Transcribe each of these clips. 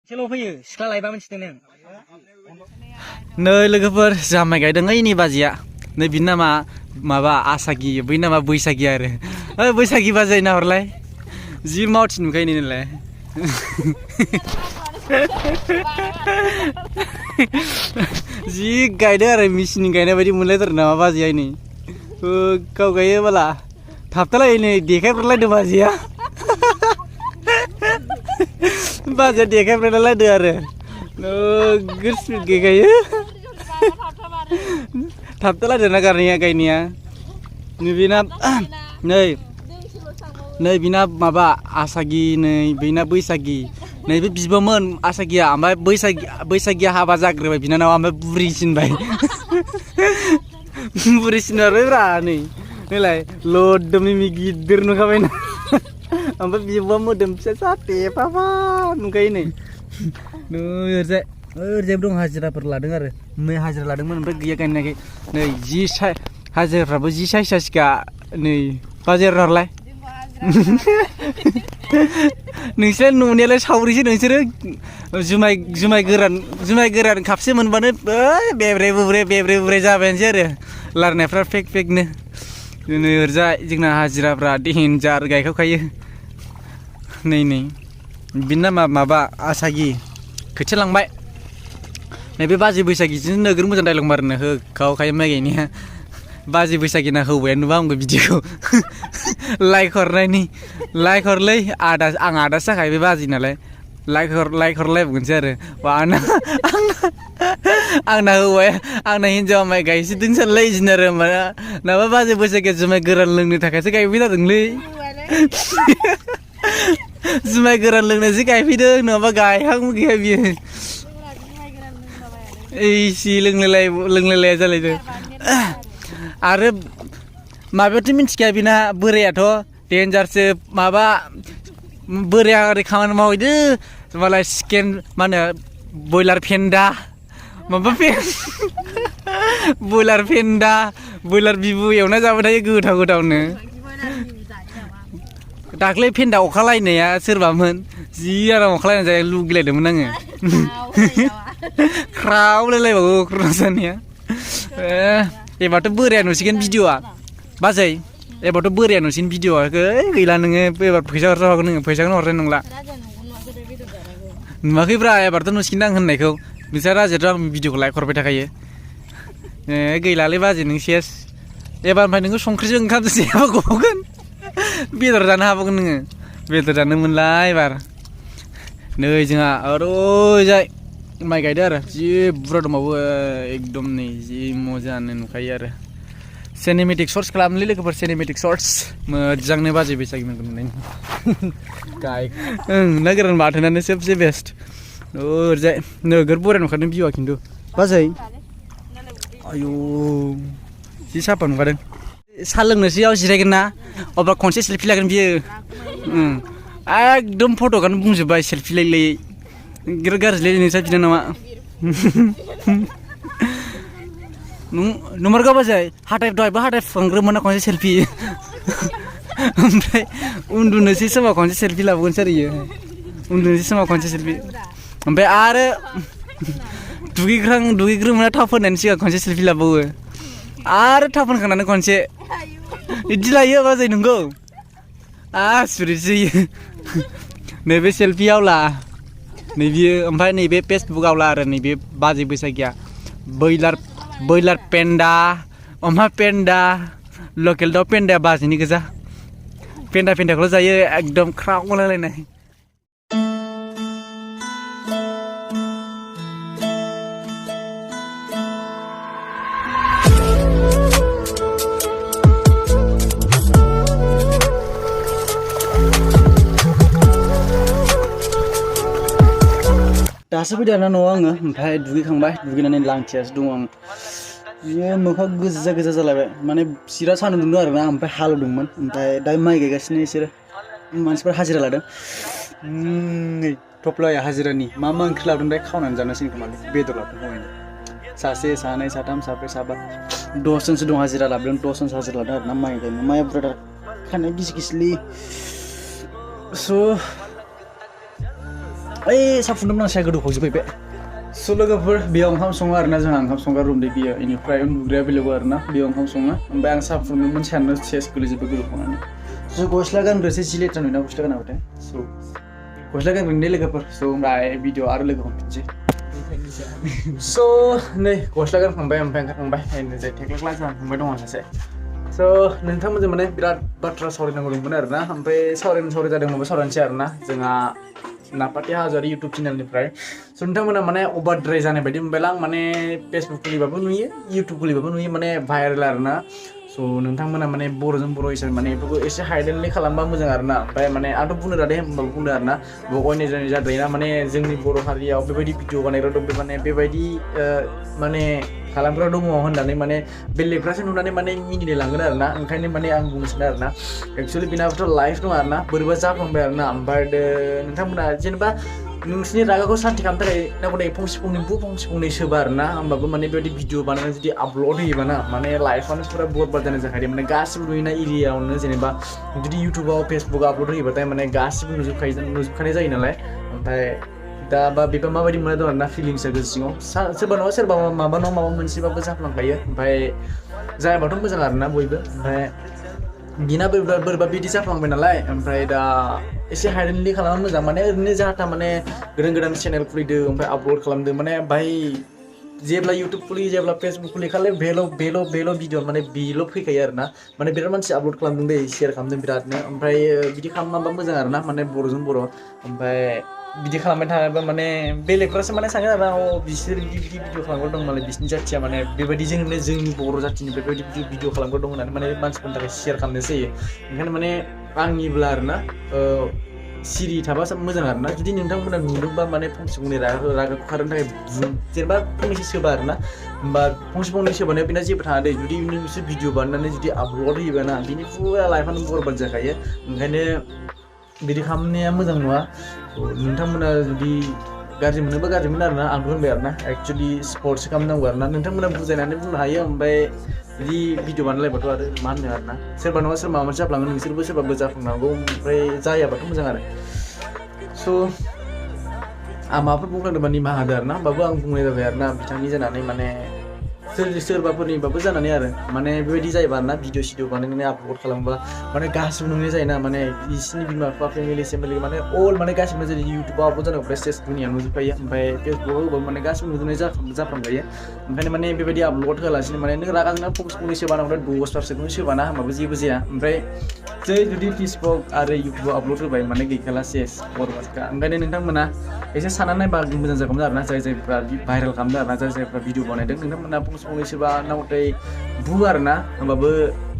सेल' फैयो सिख्ला लायबा मिथिदों नों नै लोगोफोर जोंहा माइ गायदों ओइनि बाजिया नै बिनि नामा माबा आसागि बै नामा बैसागि आरो बैसागि बाजै नाहरलाय जि मावथि नुखायो नोंलाय जि गायदों आरो मेसिननि गायनाय बायदि मोनलायथारो नामा बाजैया नै गाव गायो बाला थाबथालायो नै देखायब्रलायदों बाजैया बाजैया देखायब्रलायदों आरो नोगोर स्पिड गायो थाबथालायदों ना गायनाया बेना नै बिना माबा आसागि नै बिना बैसागि नैबे बिबोमोन आसागिया ओमफ्राय बैसागिया हाबा जाग्रोबाय बिनानावा ओमफ्राय बुरिसिनबाय बुरिसिनबायब्रा नैलाय लदमनि गिदिर नुखाबायना ओमफ्राय बिब'आ मोदोम फिसा साथे फाफा नुखायो नै ओरैजाय दं हाजिराफोर लादों आरो मै हाजिरा लादोंमोन ओमफ्राय गैया गायनायाखै नै जि हाजिराफ्राबो जि साइसखा नै बाजार हरलाय नोंसोर न'नियालाय सावरिसो नोंसोरो जुमाय गोरान खापसे मोनबानो बेब्रे बुब्रे जाबायानोसै आरो लारनायफ्रा फेकनो नै ओरैजाय जोंना हाजिराफ्रा देन्जार गायखावखायो नै बिनि नामा माबा आसागि खोथिया लांबाय नैबे बाजै बैसागिजों नोगोर मोजां डायलग मारनो होखावखायो माइ गायनाया बाजै बैसागिना होबायानो नुबा आंबो भिडिअखौ लाइक हरलै आं आदासो जाखायो बे बाजै नालाय लाइक हरलायबावगोनसै आरो आंना हौवाया आंना हिन्जावा माइ गायसोदों सानलाय इदिनो आरो माबा बाजै बैसागिया जुमाय गोरान लोंनो थाखायसो गायफैथारदोंलै जुमाय गोरान लोंनोसो गायफैदों नङाबा गायहांबो गैया बियो एसि लोंलायलाया जालायदों आरो माबायावथ' मिन्थिखाया बिना बोरायाथ' देन्जारसो माबा बोराया ओरै खामानि मावहैदो मालाय चिकेन मा होनो बयलार फेन्दा माबा बयलार बिबु एवना जाबाय थायो गोथावनो दाख्लै फेन्दा अखालायनाया सोरबामोन जि आराम अखालायनानै जानो लुगैलायदोंमोन आङो ख्रावलायलायबावो खुरनासानिया एबारथ' बोराया नुसिगोन भिडिअआ बाजै एबारथ' बोराया नुसिगोन भिडिअआ गैला नोङो एबार फैसा हरथारगोन नोङो फैसाखौनो हरनाय नंला नुवाखैब्रा एबारथ' नुसिगोन आं होननायखौ नोंस्रा राजायाथ' आं भिडिअखौ लाइक हरबाय थाखायो गैलालै बाजै नों सेस एबारनिफ्राय नोङो संख्रिजों ओंखामजों जेबो गबावगोन बेदर जानो हाबावगोन नोङो बेदर जानो मोनला एबार नै जोंहा ओरैजाय माइ गायदो आरो जि बुरजा दंबावो एकदम नै जि मोजाङानो नुखायो आरो सिनेमेटिक सर्ट्स खालामलै लोगोफोर सिनेमेटिक सर्ट्स मोजांनो बाजै बैसागिमोनखौ नुनायनि ना गोरान बाथोनानो सबसे बेस्ट ओरैजाय नोगोर बरिया नुखादों भिउआ खिन्थु बाजै आयौ जि साफा नुखादों साहा लोंनोसैयाव जिरायगोन ना अब्ला खनसे सेल्फि लागोन बियो एकदम फट'गानो बुंजोब्बाय सेल्फि लायै बिराद गाज्रिलै नोंस्रा बिनानावा नंमारगौ बाजै दहायबो हाथाय फुखांग्रोमोन ना खनसे सेल्फि ओमफ्राय उन्दुनोसै समाव खनसे सेल्फि लाबावगोनसै आरो इयो उन्दुनोसै समाव खनसे सेल्फि ओमफ्राय आरो दुगैग्रोमोना थाव फोननायनि सिगां खनसे सेल्फि लाबावो आरो थाव फोनखांनानै खनसे बिदि लायो बाजै नंगौ आसुरितसो नैबे सेल्फि आवला नै बियो ओमफ्राय नैबे फेसबुक आवला आरो नैबे बाजै बैसागिया बयलार पेन्दा अमा पेन्दा लकेल दाउ पेन्दाया बाजैनि गोजा पेन्दाखौल' जायो एकदम ख्रावलायलायनाय दासो फैदों आरोना न'आव आङो ओमफ्राय दुगैखांबाय दुगैनानै लांथियासो दङ आं बियो मोखां गोजा जालायबाय माने बिराद सान्दुं दुंदों आरोना ओमफ्राय हालेवदोंमोन ओमफ्राय दा माइ गायगासिनो बिसोरो मानसिफोर हाजिरा लादों नै थफ्लाया हाजिरानि मा ओंख्रि लाबोदोंथाय खावनानै जानोसै खोमा बेदर लाबोदों हयनो सासे सानै साथाम साब्रै साबा 10 जनसो दं हाजिरा लाबोदों 10 जनसो हाजिरा लादों आरोना माइ गायनो माइया बुरजा खानाय गिसिलै स' ओइ साहा फुदुंनानै साया गोदौखावजोब्बाय बे स' लोगोफोर बेयाव ओंखाम सङो आरोना जोंहा ओंखाम संग्रा रुम दै बियो बेनिफ्राय उन्दुग्राया बेलेग आरोना बेयाव ओंखाम सङो ओमफ्राय आं साहा फुदुंदोंमोन सायानो सेस गोलैजोब्बाय गोदौखावनानै स' गस्ला गानग्रोसै जि लेथ्रा नुयोना गस्ला गानाबाथाय स' गस्ला गानग्रोनि लोगोफोर स' ओमफ्राय भिडिअ आरो लोगो हमफिनसै स' नै गस्ला गानखांबाय ओमफ्राय ओंखारखांबाय जाय थेख्ला क्लास जाखांबाय दङ सासे स' नोंथांमोनजों माने बिराद बाथ्रा सावरायनांगौ दंमोन आरोना ओमफ्राय सावराय जादोंबाबो सावरायनोसै आरोना जोंहा नापाति हाज'वारि इउटुब चेनेलनिफ्राय स' नोंथांमोना माने अभारद्राय जानाय बायदि मोनबायला आं माने फेसबुक खुलिबाबो नुयो इउटुब खुलिबाबो नुयो माने भाइरेल आरोना स' नोंथांमोना माने बर'जों बर' हिसाबै माने बेफोरखौ एसे हाइडेनलि खालामबा मोजां आरोना ओमफ्राय माने आंथ' बुंनो रादे होनबाबो बुंदो आरोना बयनि जाद्रायोना माने जोंनि बर' हारियाव बेबायदि भिडिअ बानायग्रा दं माने बेबायदि माने खालामग्रा दङ होननानै माने बेलेगफ्रासो नुनानै माने मिनिनो लांगोन आरोना ओंखायनो माने आं बुंनो सानो आरोना एक्सुवेलि बेनाबोथ' लाइफ दं आरोना बोरैबा जाफ्लांबाय आरोना ओमफ्राय नोंथांमोना जेनेबा नोंसिनि रागाखौ सान्ति खालामनो थाखाय नांगौ फंसे फंनै सोबा आरोना होमबाबो माने बेबायदि भिडिअ बानायनानै जुदि आपल'ड होयोबा ना माने लाइफआनो पुरा बरबाद जानाय जाखायो माने गासिबो नुयोना एरियायावनो जेनेबा जुदि इउटुबाव फेसबुकाव आपल'ड होयोबाथाय माने गासिबो नुजोबखानाय जायो नालाय ओमफ्राय दा बा बेबा माबायदि मोनना दं आरोना फिलिंसआ गोसो सिङाव सोरबा नङा सोरबा माबा मोनसेबाबो जाफ्लांखायो ओमफ्राय जायाबाथ' मोजां आरोना बयबो ओमफ्राय बिना बोरैबा बिदि जाफ्लांबाय नालाय ओमफ्राय दा एसे हाइडेनलि खालामनो मोजां माने ओरैनो जाहाथा माने गोदान चेनेल खुलिदो ओमफ्राय आपल'ड खालामदो माने बाहाय जेब्ला इउटुब खुलियो जेब्ला फेसबुक खुलियो खालि बेल' भिडिअ माने बेल' फैखायो आरोना माने बिराद मानसि आपल'ड खालामदों दे शेयार खालामदों बिरादनो ओमफ्राय बिदि खालामबा मोजां आरोना माने बर'जों बर' ओमफ्राय बिदि खालामबाय थानायबा माने बेलेगफ्रासो माने सानो आरोना बिसोर बिदि भिडिअ खालामग्रा दं माने बिसोरनि जाथिया माने बेबायदि जोंनि बर' जाथिनि बेबायदि भिडिअ खालामग्रा दं होननानै माने मानसिफोरनि थाखाय शेयार खालामनाय जायो ओंखायनो माने आंनिब्ला आरोना सिरि थाबा मोजां आरोना जुदि नोंथांमोना नुदोंबा माने फंसे फंनै रागाखौ खारनो थाखाय जेनेबा फंनैसो सोबा आरोना होमबा फंसे फंनै सोबानायाव बेना जेबो थाङा दे जुदि नोंसोर भिडिअ बानायनानै जुदि आपल'ड होयोबा ना बिनि फुरा लाइफआनो बरबाद जाखायो ओंखायनो बिदि खालामनाया मोजां नङा नोंथांमोना जुदि गाज्रि मोनोबा गाज्रि मोनो आरोना आंथ' होनबाय आरोना एक्सुवेलि स्पर्टसो खालामनांगौ आरोना नोंथांमोना बुजायनानै बुंनो हायो ओमफ्राय बिदि भिडिअ बानायलायबाथ' आरो मा होनो आरोना सोरबा नङा सोरबा माबा मोनसे जाफ्लाङो नोंसोरबो सोरबाबो जाफ्लांनांगौ ओमफ्राय जायाबाथ' मोजां आरो स' आं माबाफोर बुंलांदोंबा निमाहा होदो आरोना होमबाबो आं बुंनाय जाबाय आरोना बिथांनि जानानै माने सोरबाफोरनिबाबो जानानै आरो माने बेबायदि जायोबा आरोना भिडिअ सिडिअ बानायनानै आपल'ड खालामोबा माने गासिबो नोंनि जायोना माने बिसिनि बिमा बिफा फेमिलि माने अल माने गासिबो जेरै इउटुबाव आपल'ड जानांगौ सेस दुनिया नुजोबखायो ओमफ्राय फेसबुकाव होबाबो माने गासिबो नुजोबनाय जाफ्रामखायो ओंखायनो माने बेबायदि आपल'ड होआलासिनो माने नों रागा जोंना फंसे सोबानांगौ 10 बारसोखौनो सोबाना होमबाबो जेबो जाया ओमफ्राय जै जुदि फेसबुक आरो इउटुबाव आपल'ड होबाय माने गैखाला सेस बरबादखा ओंखायनो नोंथांमोना एसे साननानै नायबा मोजां जागौमोन आरोना जायफ्रा भाइरेल खालामदों आरोना जायफ्रा भिडिअ बानायदों नोंथांमोना फंसे सोरबा नाथाय बुङो आरोना होमबाबो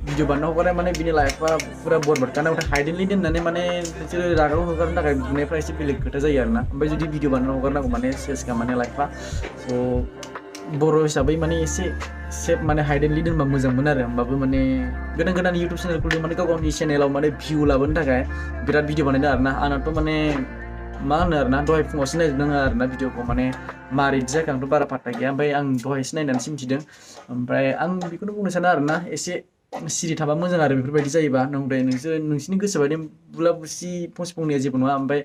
भिडिअ बानायना हगारनाय माने बिनि लाइफआ पुरा बरबादखा नाथाय हाइडेनलि दोननानै माने बिसोरो रागाव हगारनो थाखाय बुंनायफ्रा एसे बेलेग खोथा जायो आरोना ओमफ्राय जुदि भिडिअ बानायना हगारनांगौ माने सेसखा माने लाइफआ स' बर' हिसाबै माने एसे सेफ माने हाइडेनलि दोनबा मोजां मोन आरो होमबाबो माने गोदान इउटुब चेनेल खुलिदों माने गावनि चेनेलाव माने भिउ लाबोनो थाखाय बिराद भिडिअ बानायदों आरोना आंनाथ' माने मा होनो आरोना दहाय फुङावसो नायजोबदों आरोना भिडिअखौ माने मारै जाखो आंथ' बारा पात्ता गैया ओमफ्राय आं दहायसो नायनानैसो मिथिदों ओमफ्राय आं बेखौनो बुंनो सानो आरोना एसे सिरि थाबा मोजां आरो बेफोरबायदि जायोबा ओमफ्राय नोंसिनि गोसो बायदि बुला बुसि फंसे फंनैया जेबो नङा ओमफ्राय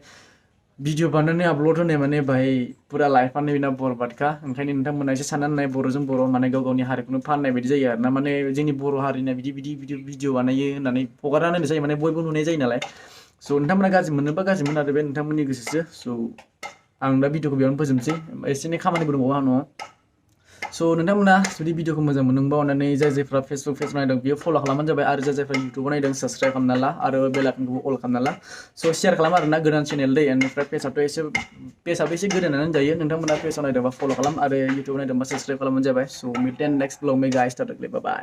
भिडिअ बानायनानै आपल'ड होनाय माने बाहाय पुरा लाइफआनो बेना बरबादखा ओंखायनो नोंथांमोना एसे साननानै नाय बर'जों बर' माने गावनि हारिखौनो फाननाय बायदि जायो आरोना माने जोंनि बर' हारिना बिदि भिडिअ बानायो होननानै हगारना होनाय जायो माने बयबो नुनाय जायो नालाय स' नोंथांमोना गाज्रि मोनोबा गाज्रि मोनो आरो बे नोंथांमोननि गोसोसो स' आं दा भिडिअखौ बेयावनो फोजोबनोसै एसे एनै खामानिबो दंबावो आंनाव स' नोंथांमोना जुदि भिडिअखौ मोजां मोनदोंबा अननानै जायफ्रा फेसबुक पेज नायदों बेयो फल' खालामबानो जाबाय आरो जायफ्रा इउटुबाव नायदों साबसक्राइब खालामना ला आरो बेल आइकनखौबो अल खालामना ला स' शेयार खालाम आरोना गोदान चेनेल दै बेनिफ्राय पेजआबो एसे गोदानानो जायो नोंथांमोना पेजआव नायदोंबा फल' खालाम आरो इउटुबाव नायदोंबा साबसक्राइब खालामबानो जाबाय स' meet and next vlog may guys bye